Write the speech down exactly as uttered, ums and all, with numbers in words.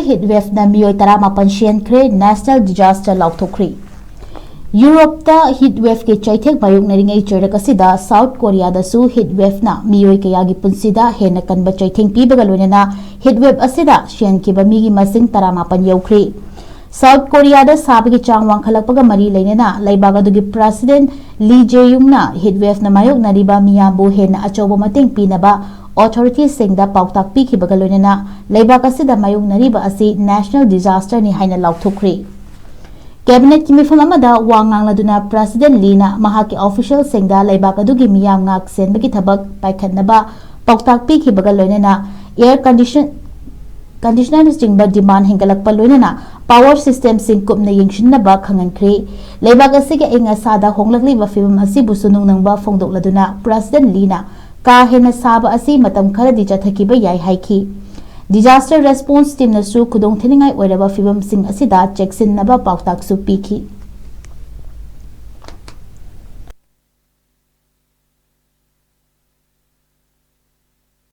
ꯍꯤꯠ ꯋꯦꯚꯅ ꯃꯤꯑꯣꯏ ꯇꯔꯥꯃꯥꯄꯟ ꯁꯤꯍꯟꯈ꯭ꯔꯦ, national disaster ꯂꯥꯎꯊꯣꯛꯈ꯭ꯔꯦ꯫ ꯌꯨꯔꯣꯞꯇ ꯍꯤꯠ ꯋꯦꯚꯀꯤ ꯆꯩꯊꯦꯛ ꯃꯥꯌꯣꯛꯅꯔꯤꯉꯩ ꯆꯩꯔꯛ ꯑꯁꯤꯗ south ꯀꯣꯔꯤꯌꯥꯗꯁꯨ ꯍꯤꯠ ꯋꯦꯚꯅ ꯃꯤꯑꯣꯏ ꯀꯌꯥꯒꯤ ꯄꯨꯟꯁꯤꯗ ꯍꯦꯟꯅ ꯀꯟꯕ ꯆꯩꯊꯦꯡ ꯄꯤꯕꯒ ꯂꯣꯏꯅꯅ ꯍꯤꯠ ꯋꯦꯚ ꯑꯁꯤꯗ ꯁꯤꯍꯟꯈꯤꯕ ꯃꯤꯒꯤ ꯃꯁꯤꯡ ꯇꯔꯥꯃꯥꯄꯟ ꯌꯧꯈ꯭ꯔꯦ꯫ ꯁꯥꯎꯠ ꯀꯣꯔꯤꯌꯥꯗ ꯁꯥꯕꯒꯤ ꯆꯥꯡ ꯋꯥꯡꯈꯠꯂꯛꯄꯒ ꯃꯔꯤ ꯂꯩꯅꯅ ꯂꯩꯕꯥꯛ ꯑꯗꯨꯒꯤ ꯄ꯭ꯔꯁꯤꯗꯦꯟ ꯂꯤ ꯖꯦꯌꯨꯡꯅ ꯍꯤꯠ ꯋꯦꯚꯅ ꯃꯥꯌꯣꯛꯅꯔꯤꯕ ꯃꯤꯌꯥꯝꯕꯨ ꯍꯦꯟꯅ ꯑꯆꯧꯕ ꯃꯇꯦꯡ ꯄꯤꯅꯕ ꯑꯣꯊꯣꯔꯤꯇꯤꯁꯤꯡꯗ ꯄꯥꯎꯇꯥꯛ ꯄꯤꯈꯤꯕꯒ ꯂꯣꯏꯅꯅ ꯂꯩꯕꯥꯛ ꯑꯁꯤꯗ ꯃꯥꯌꯣꯛꯅꯔꯤꯕ ꯑꯁꯤ ꯅꯦꯁꯅꯦꯜ ꯗꯤꯖꯥꯁꯇꯔꯅꯤ ꯍꯥꯏꯅ ꯂꯥꯎꯊꯣꯛꯈ꯭ꯔꯦ꯫ ꯀꯦꯕꯤꯅꯦꯠꯀꯤ ꯃꯤꯐꯝ ꯑꯃꯗ ꯋꯥ ꯉꯥꯡꯂꯗꯨꯅ ꯄ꯭ꯔꯁꯤꯗꯦꯟ ꯂꯤꯅ ꯃꯍꯥꯛꯀꯤ ꯑꯣꯐꯤꯁꯤꯌꯦꯜꯁꯤꯡꯗ ꯂꯩꯕꯥꯛ ꯑꯗꯨꯒꯤ ꯃꯤꯌꯥꯝ ꯉꯥꯛ ꯁꯦꯟꯕꯒꯤ ꯊꯕꯛ ꯄꯥꯏꯈꯠꯅꯕ ꯄꯥꯎꯇꯥꯛ ꯄꯤꯈꯤꯕꯒ ꯂꯣꯏꯅꯅ ꯑꯦꯌꯔ ꯀꯟꯗꯤꯁꯟ ꯀꯟꯗꯤꯁꯅꯔꯅꯆꯤꯡꯕ ꯗꯤꯃꯥꯟ ꯍꯦꯟꯒꯠꯂꯛꯄ ꯂꯣꯏꯅꯅ ꯄꯥꯋꯔ ꯁꯤꯁꯇꯦꯝꯁꯤꯡ ꯀꯨꯞꯅ ꯌꯦꯡꯁꯤꯟꯅꯕ ꯈꯪꯍꯟꯈ꯭ꯔꯦ꯫ ꯂꯩꯕꯥꯛ ꯑꯁꯤꯒꯤ ꯑꯏꯪ ꯑꯁꯥꯗ ꯍꯣꯡꯂꯛꯂꯤꯕ ꯐꯤꯕꯝ ꯑꯁꯤꯕꯨꯁꯨ ꯅꯨꯡꯅꯪꯕ ꯐꯣꯡꯗꯣꯛꯂꯗꯨꯅ ꯄ꯭ꯔꯁꯤꯗꯦꯟ ꯂꯤꯅ ꯀꯥ ꯍꯦꯟꯅ ꯁꯥꯕ ꯑꯁꯤ ꯃꯇꯝ ꯈꯔꯗꯤ ꯆꯠꯊꯈꯤꯕ ꯌꯥꯏ ꯍꯥꯏꯈꯤ꯫ ꯗꯤꯖꯥꯁꯇꯔ ꯔꯦꯁꯄꯣꯟꯁ ꯇꯤꯝꯅꯁꯨ ꯈꯨꯗꯣꯡꯊꯤꯅꯤꯡꯉꯥꯏ ꯑꯣꯏꯔꯕ ꯐꯤꯕꯝꯁꯤꯡ ꯑꯁꯤꯗ ꯆꯦꯛꯁꯤꯟꯅꯕ ꯄꯥꯎꯇꯥꯛꯁꯨ ꯄꯤꯈꯤ꯫